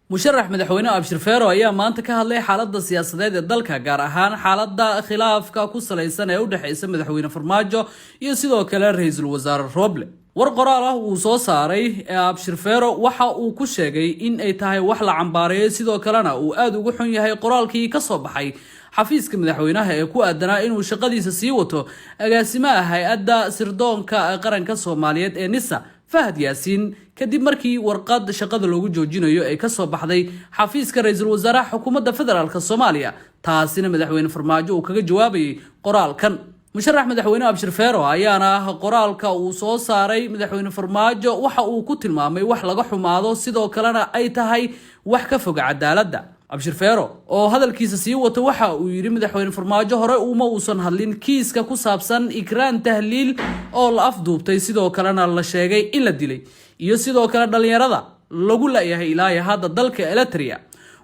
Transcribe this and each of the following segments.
Musharax madaxweyne Abshir Fero ayaa maanta ka hadlay xaaladda siyaasadeed ee dalka, gaar ahaan xaaladda khilaafka ku salaysan ee u dhexeysa madaxweyne Farmaajo iyo sidoo kale ra-iisul wasaare Roble. War qoraal ah uu soo saaray Abshir Fero waxa uu ku sheegay in ay tahay wax la cambaareeyo, sidoo kalena uu aada uga xun yahay qoraalkii ka soo baxay xafiiska madaxweynaha ee ku aadanaa inuu shaqadiisa sii wato agaasimaha hay-adda sirdoonka qaranka Soomaaliyeed ee NISA, Fahad Yaasiin, kadib markii warqad shaqada loogu joojinayo ay kasoo baxday xafiiska ra-iisul wasaaraha xukuumadda federaalka Soomaaliya, taasina madaxweyne Farmaajo uu kaga jawaabayay qoraalkan. Musharax madaxweyne Abshir Fero ayaana qoraalka uu soo saaray madaxweyne Farmaajo waxa uu ku tilmaamay wax laga xumaado, sidoo kalena ay tahay wax ka foga cadaaladda. Abshir Fero oo hadalkiisa sii wato waxa uu yidhi: "Madaxweyne Farmaajo hore uma uusan hadlin kiiska ku saabsan Ikraan Tahliil oo la afduubtay, sidoo kalena la sheegay in la dilay, iyo sidoo kale dhalinyarada lagu la-yahay ilaa hadda dalka Eritrea."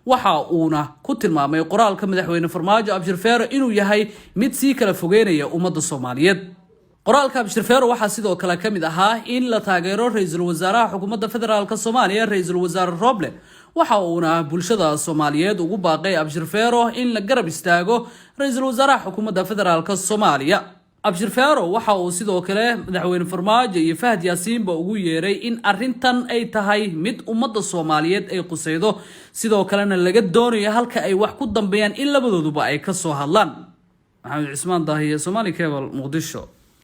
Waxa uuna ku tilmaamay qoraalka madaxweyne Farmaajo Abshir Fero inuu yahay mid sii kala fogeynaya ummadda Soomaaliyeed. Qoraalka Abshir Fero waxaa sidoo kale ka mid ahaa in la taageero ra-iisul wasaaraha xukuumadda federaalka Soomaaliya, ra-iisul wasaare Roble. Waxa uuna bulshada Soomaaliyeed ugu baaqay Abshir Fero in la garab istaago ra-iisul wasaaraha xukuumadda federaalka Soomaaliya. Abshir Fero waxa uu sidoo kale madaxweyne Farmaajo iyo Fahad Yaasiinba ugu yeeray in arrintan ay tahay mid ummadda Soomaaliyeed ay qusaydo, sidoo kalena laga doonayo halka ay wax ku dambeeyaan in labadooduba ay kasoo hadlaan. Maxamed Cismaan Daahiye, Somali Cable, Muqdisho.